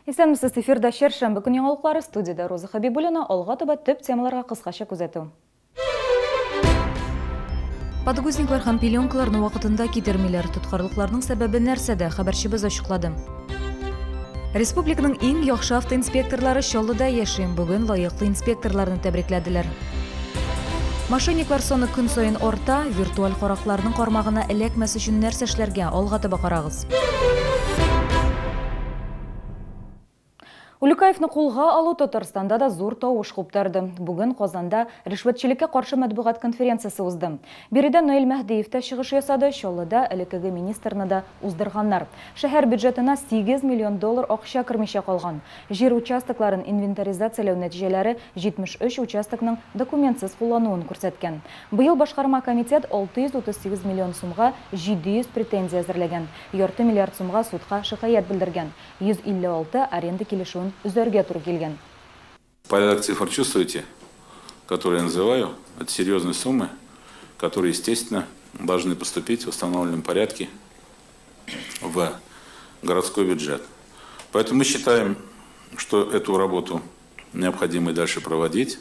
Исәнмесез, эфирда чәршәмбе көн яңалыклары, студиядә Роза Хәбибуллина, алга таба төп темаларга кыскача күзәтү. Подгузниклар һәм пеленкаларны вакытында китермиләр. Тоткарлыкларның сәбәбе нәрсәдә, хәбәрчебез ачыклады. Республиканың иң яхшы автоинспекторлары Чаллыда яши. Бүген лаеклы инспекторларны тәбрикләделәр. Мошенниклар саны көн саен арта. Виртуаль каракларның кармагына эләкмәс өчен нәрсә эшләргә? Алга таба карагыз. Улюкаевны кулга алу Татарстанда да зур тавыш куптарды. Бүген Казанда ришвәтчелеккә каршы матбугат конференциясе узды. Биредә Наил Мәһдиев тә чыгыш ясады, Чаллыда элеккеге министрны да уздырганнар. Шәһәр бюджетына 8 миллион доллар акча кермичә калган. Җир участокларын инвентаризацияләү нәтиҗәләре 73 участокның документсыз куллануын күрсәткән. Быел башкарма комитет 638 миллион сумга 700 претензия әзерләгән, ярты миллиард сумга судка шикаять белдергән. 156 аренда килешүен өзәргә туры килгән. Порядок цифр чувствуете, которые я называю, это серьезные суммы, которые, естественно, должны поступить в установленном порядке в городской бюджет. Поэтому мы считаем, что эту работу необходимо и дальше проводить.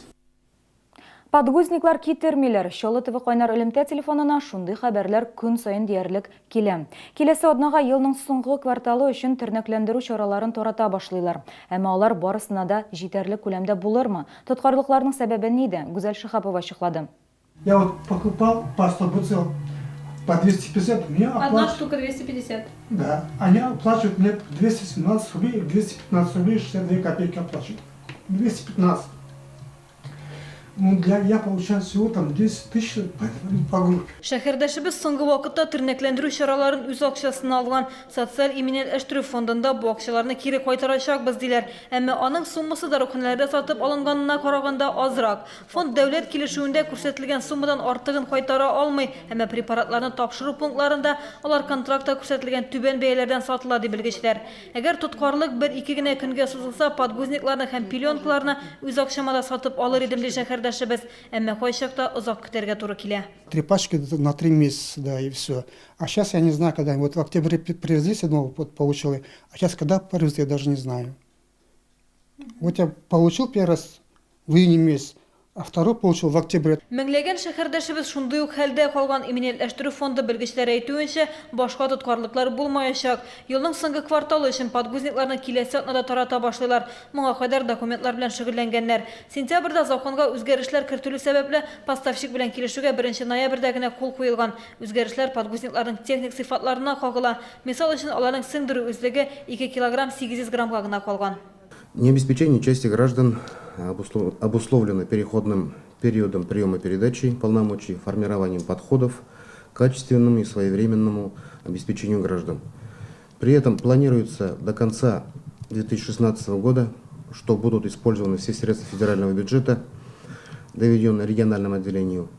Подгузниклар китермиләр. Чаллы ТВ кайнар элемтә телефонына шундый хәбәрләр көн саен диярлек килә. Киләсе атнага елның соңгы кварталы өчен тернәкләндерү чараларын тарата башлыйлар. Әмма алар барысына да җитәрлек күләмдә булырмы? Тоткарлыкларның сәбәбе нидә? Гүзәл Шиһапова ачыклады. Я вот покупал по 100 бутылок по 250, мне Одна оплачивают. штука 250. Да, они оплачивают мне 217 рублей, 215 рублей 62 копейки оплачивают. 215. Ну, для, я получаю всего там 10 тысяч по, по группе. Шәһәрдәшебез соңгы вакытта тернәкләндерү чараларын үз акчасына алган. Социаль иминиятләштерү фондында бу акчаларны кире кайтарачакбыз, диләр. Әмма аның суммасы даруханәләрдә сатып алынганына караганда азрак. Фонд дәүләт килешүендә күрсәтелгән суммадан артыгын кайтара алмый, әмма препаратларны тапшыру пунктларында алар контрактта күрсәтелгән түбән бәяләрдән сатыла, ди белгечләр. Әгәр тоткарлык бер-ике генә көнгә сузылса, подгузникларны һәм пеленкаларны үз акчама да сатып алыр идем, ди шәһәрдәшебез. Әмма кайчакта озак көтәргә туры килә. Три пачки на три месяца, да, и все. А сейчас я не знаю, когда. Вот в октябре привезли седьмого, вот получил я. А сейчас когда привезли, я даже не знаю. Вот я получил первый раз в июне месяц, а второй получил в октябре. Меңләгән шәһәрдәшебез шундый ук хәлдә калган. Иминиятләштерү фонды белгечләре әйтүенчә, башка тоткарлыклар булмаячак. Елның соңгы кварталы өчен подгузникларны киләсе атнада тарата башлыйлар. Моңа кадәр документлар белән шөгыльләнгәннәр. Сентябрьдә законга үзгәрешләр кертелү сәбәпле, поставщик белән килешүгә беренче ноябрьдә генә кул куелган. Үзгәрешләр подгузникларның техник сыйфатларына кагыла. Мисал өчен, аларның сеңдерү үзлеге 2 килограмм 800 граммга гына калган. Необеспечение части граждан обусловлено переходным периодом приема передачи полномочий, формированием подходов к качественному и своевременному обеспечению граждан. При этом планируется до конца 2016 года, что будут использованы все средства федерального бюджета, доведенные региональному отделению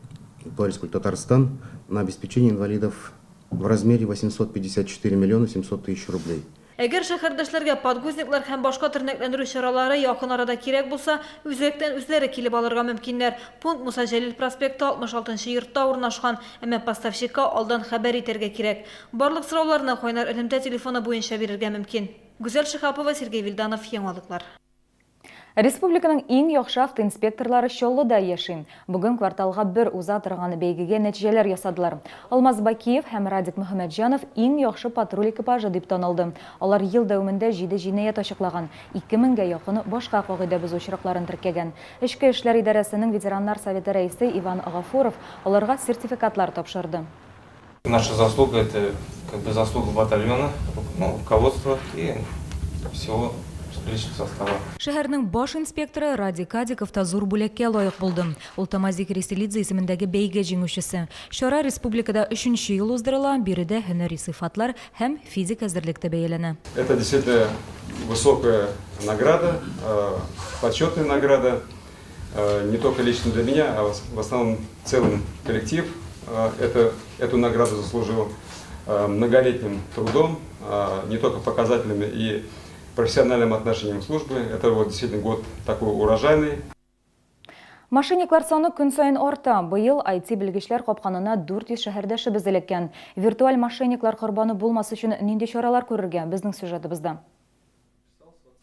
по Республике Татарстан на обеспечение инвалидов в размере 854 миллиона 700 тысяч рублей. Әгәр шәһәрдәшләргә подгузниклар һәм башка тернәкләндерү чаралары якын арада кирәк булса, үзәктән үзләре килеп алырга мөмкиннәр. Пункт Муса Җәлил проспекты 66 нчы йортта урнашкан, әмма поставщикка алдан хәбәр итәргә кирәк. Барлык сорауларны кайнар элемтә телефоны буенча бирергә мөмкин. Гүзәл Шиһапова, Сергей Вильданов, Яңалыклар. Республиканың иң яхшы автоинспекторлары Чаллыда яши. Бүген кварталга бер уза торган бәйгегә нәтиҗәләр ясадылар. Алмаз Бакиев һәм Радик Мөхәммәтҗанов иң яхшы патруль экипажы дип танылды. Алар ел дәвамында җиде җинаять ачыклаган, ике меңгә якын башка кагыйдә бозу очракларын теркәгән. Эчке эшләр идарәсенең ветераннар советы рәисе Иван Гафуров аларга сертификатлар тапшырды. Наша заслуга это как бы заслуга батальона, ну, руководства и всего личного состава. Шәһәрнең баш инспекторы Радик Кадиков та зур бүләккә лаек булды. Ул Тамази Киреселидзе исемендәге бәйге җиңүчесе. Чара республикада өченче ел уздырыла, биредә һөнәри сыйфатлар һәм физик әзерлек тә бәяләнә. Это действительно высокая награда, почетная награда. Не только лично для меня, а в основном целый коллектив это, эту награду заслужил многолетним трудом, не только показателями и профессиональным отношением службы. Это вот действительно год такой урожайный. Мошенниклар саны көн саен арта. Быел IT белгечләр капканына 400 шәһәрдәшебез эләккән. Виртуаль мошенниклар корбаны булмас өчен нинди чаралар күрергә, безнең сюжетыбызда.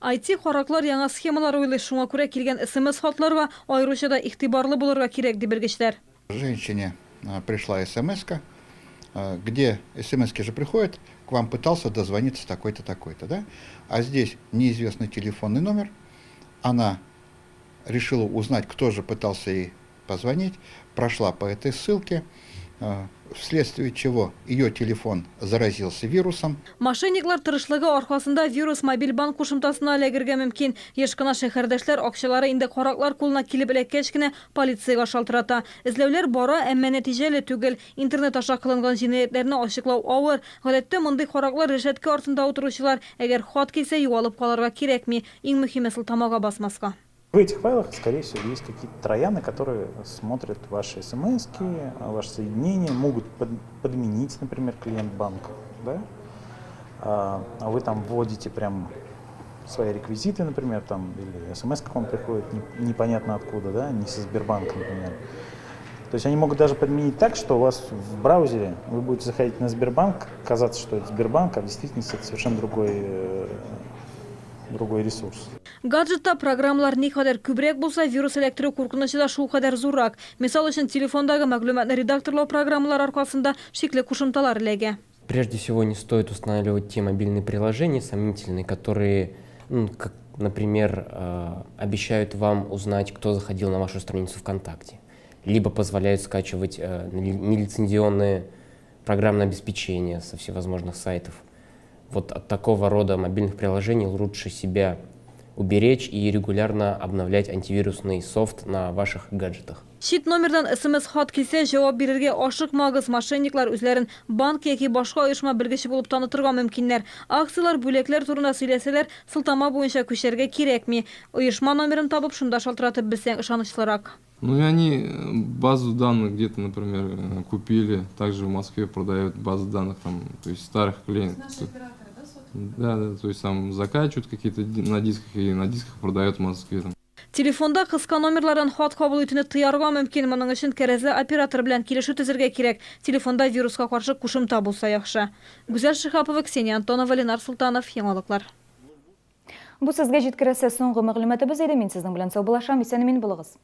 IT-караклар яңа схемалар уйлый, шуңа күрә килгән SMS-хатларга аеруча да игътибарлы булырга кирәк, ди белгечләр. Женщине пришла смска, где смски же приходят, к вам пытался дозвониться такой-то, такой-то, да? А здесь неизвестный телефонный номер, она решила узнать, кто же пытался ей позвонить, прошла по этой ссылке, вследствие чего ее телефон заразился вирусом. Мошенниклар тырышлыгы аркасында вирус мобиль банк кушымтасына эләгергә мөмкин. Еш кына шәһәрдәшләр акчалары инде караклар кулына килеп эләккәч кенә полициягә шалтырата. Эзләүләр бара, әмма нәтиҗәле түгел. Интернет аша кылынган җинаятьләрне ачыклау авыр. Гадәттә, мондый караклар рәшәткә артында утыручылар. Әгәр хат килсә, югалып калырга кирәкми. Иң мөһиме, сылтамага басмаска. В этих файлах, скорее всего, есть какие-то трояны, которые смотрят ваши смс ваши соединения, могут подменить, например, клиент банка, да? А вы там вводите прям свои реквизиты, например, там, или смс к вам приходит непонятно откуда, да, не со Сбербанка, например. То есть они могут даже подменить так, что у вас в браузере вы будете заходить на Сбербанк, казаться, что это Сбербанк, а в действительности это совершенно другой ресурс. Гаджетта программалар никадәр күбрәк булса, вирус эләктерү куркынычы да шулкадәр зуррак. Мисал өчен, телефондагы мәгълүматны редакторлау программалары аркасында шикле кушымталар эләгә. Прежде всего, не стоит устанавливать те мобильные приложения сомнительные, которые, ну, как, например, обещают вам узнать, кто заходил на вашу страницу ВКонтакте, либо позволяют скачивать нелицензионное программное обеспечение со всевозможных сайтов. Вот от такого рода мобильных приложений лучше себя уберечь и регулярно обновлять антивирусный софт на ваших гаджетах. Чит номердан SMS хат килсә, җавап бирергә ашыкмагыз. Мошенниклар үзләрен банк яки башка оешма белгече булып танытырга мөмкиннәр. Акцияләр, бүләкләр турында сөйләсәләр, сылтама буенча күчәргә кирәкми. Оешма номерын табып, шунда шалтыратып белсәң ышанычлырак. Ну и они базу данных где-то, например, купили, также в Москве продают базы данных, там, то есть старых клиентов. Да, то есть там закачивают какие-то на дисках и на дисках продают в Москве. Там. Телефонда кыска номерлардан хат кабул итүне тыярга мөмкин. Моның өчен кәрәзле оператор белән килешү төзергә кирәк. Телефонда вируска каршы кушымта булса яхшы. Гүзәл Шиһапова, Ксения Антонова, Ленар Султанов. Яңалыклар. Бу сезгә җиткерәсе соңгы мәгълүматыбыз иде. Мин сезнең белән саубуллашам. Исән-имин булыгыз.